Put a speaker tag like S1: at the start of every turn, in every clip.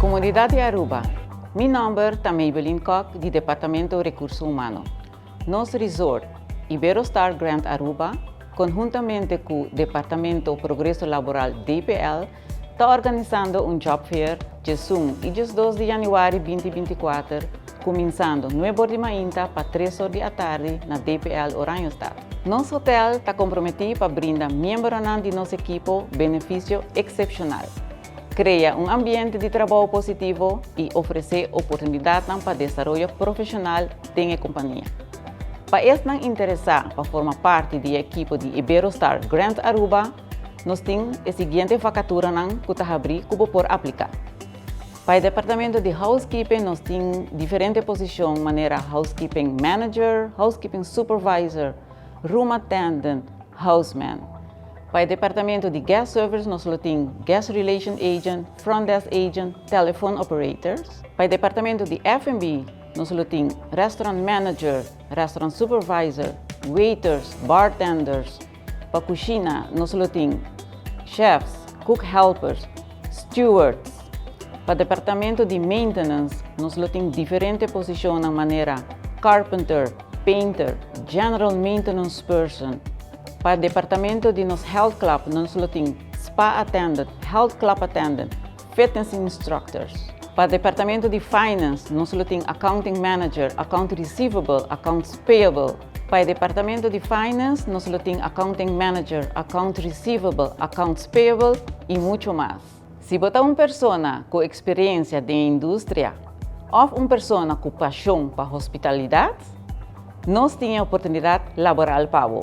S1: Comunidad di Aruba, mi nomber ta Maybelline Kock di Departamento Recurso Humano. Nos resort, Iberostar Grand Aruba, conhuntamente cu Departamento Progreso Laboral DPL, ta organisando un job fair 11 y 12 di januari 2024, cuminsando 9 di mainta pa 3 or di atardi na DPL Oranjestad. Nos hotel ta comprometi pa brinda miembronan di nos ekipo beneficio excepcional, crea un ambiente di trabou positivo y ofrece oportunidad pa desaroyo profesional den e compania. Pa esnan interesa pa forma parti di e ekipo di Iberostar Grand Aruba, nos tin e siguiente vacaturanan cu ta habri cu bo por aplica. Pa e departamento di housekeeping nos tin diferente posicion manera housekeeping manager, housekeeping supervisor, room attendant, houseman. Pa e departamento di guest service nos tin guest relation agent, front desk agent, telephone operators. Pa e departamento di F&B nos tin restaurant manager, restaurant supervisor, waiters, bartenders. Pa cushina nos tin chefs, cook helpers, stewards. Pa departamento di maintenance nos tin diferente posicion manera carpenter, painter, general maintenance person. Pa departamento di nos health club nos tin spa attendant, health club attendant, fitness instructors. Pa departamento di finance, nos tin accounting manager, account receivable, accounts payable. Pa departamento di finance, nos tin accounting manager, account receivable, accounts payable y mucho mas. Si bo ta un persona cu experiencia den industria of un persona cu pasion pa hospitalidad, nos tin oportunidad laboral pa bo.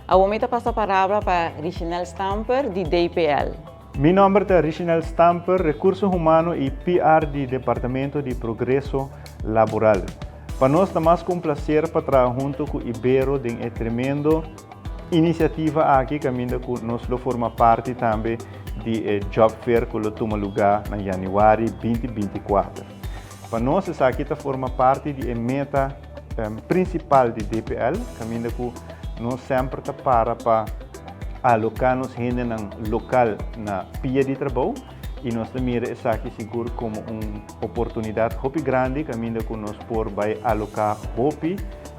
S1: Awor mi ta pasa palabra pa Richinel Stamper di DPL.
S2: Mi nomber ta Richinel Stamper, Recurso Humano y PR di Departamento di Progreso Laboral. Pa nos ta mas cu un placer pa traha hunto cu Ibero den e tremendo iniciativa aki, caminda cu nos lo forma parti tambe di Job Fair cu lo tuma luga na januari 2024. Pa nos, esaki ta forma parti di meta principal di DPL, caminda cu nos semper ta para pa aloca nos hendenan local na pia di trabou y nos ta mira esaki sigur como un oportunidad hopi grandi caminda cu nos por bay aloca hopi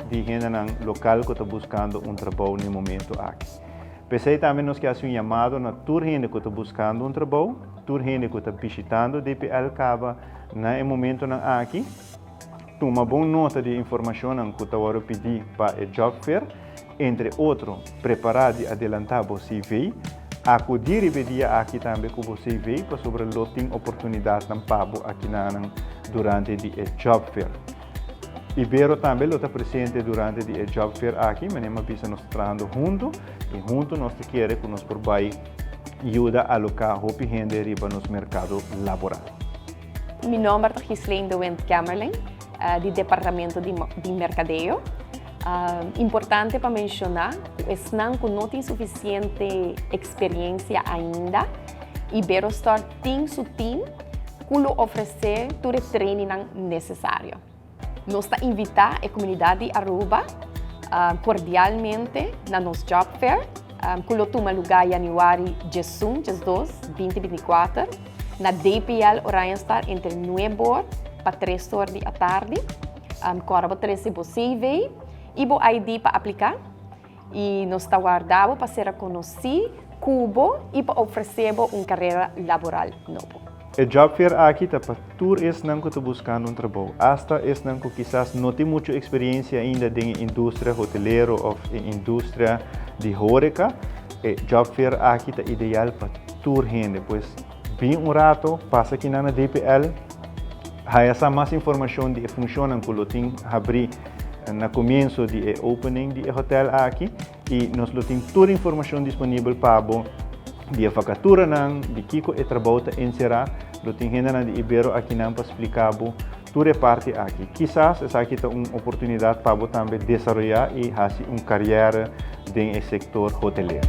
S2: di hendenan local cu ta buscando un trabou na e momento aki. P'esey tambe nos kier haci un yamado na tur hende cu ta buscando un trabou, tur hende cu ta bishitando DPL caba na e momentonan aki, tuma bon nota di informacion cu ta pidi pa e job fair, entre otro, prepara di adelanta bo CV, acudi riba e dia aki tambe cu bo CV, pasobra lo tin oportunidad pa bo aki durante di e job fair. Ibero tambe lo ta presente durante di e job fair aki, manera mi a bisa, nos trahando hunto y hunto nos kier cu nos por bay yuda aloca hopi hende riba nos mercado laboral.
S3: Mi nomber ta Gislaine de Wind Kamerling, di Departamento di Mercadeo. Importante pa menciona, esnan cu no tin suficiente experiencia ainda, Iberostar tin su team cu lo ofrece tur e training necesario. Nos ta invita e comunidad di Aruba cordialmente na nos job fair, cu lo tuma luga januari 11, 12, 2024, na DPL Oranjestad entre 9 or pa 3 or di atardi. Corda bo trece bo CV y bo ID pa aplica. Y nos ta warda bo pa ser conoci cu bo y pa ofrece un carera laboral nobo.
S2: E job fair aki ta pa tur esnan cu ta buscando un trabou. Hasta esnan cu kisas no tin mucho experiencia ainda den industria hotelero of industria di horeca. E job fair aki ta ideal pa tur hende. Pues, bin un rato, pasa aki na DPL, haya mas informacion di funcion cu lo tin habri na comienso di opening di hotel aki y nos lo tin tur informacion disponibel pa bo di vacaturanan, di kico e trabou ta encera, lo tin hende di Ibero aki nan pa splica bo tur e parti aki. Kisas esaki ta un oportunidad pa bo tambe desaroya y haci un carera den sector hotelero.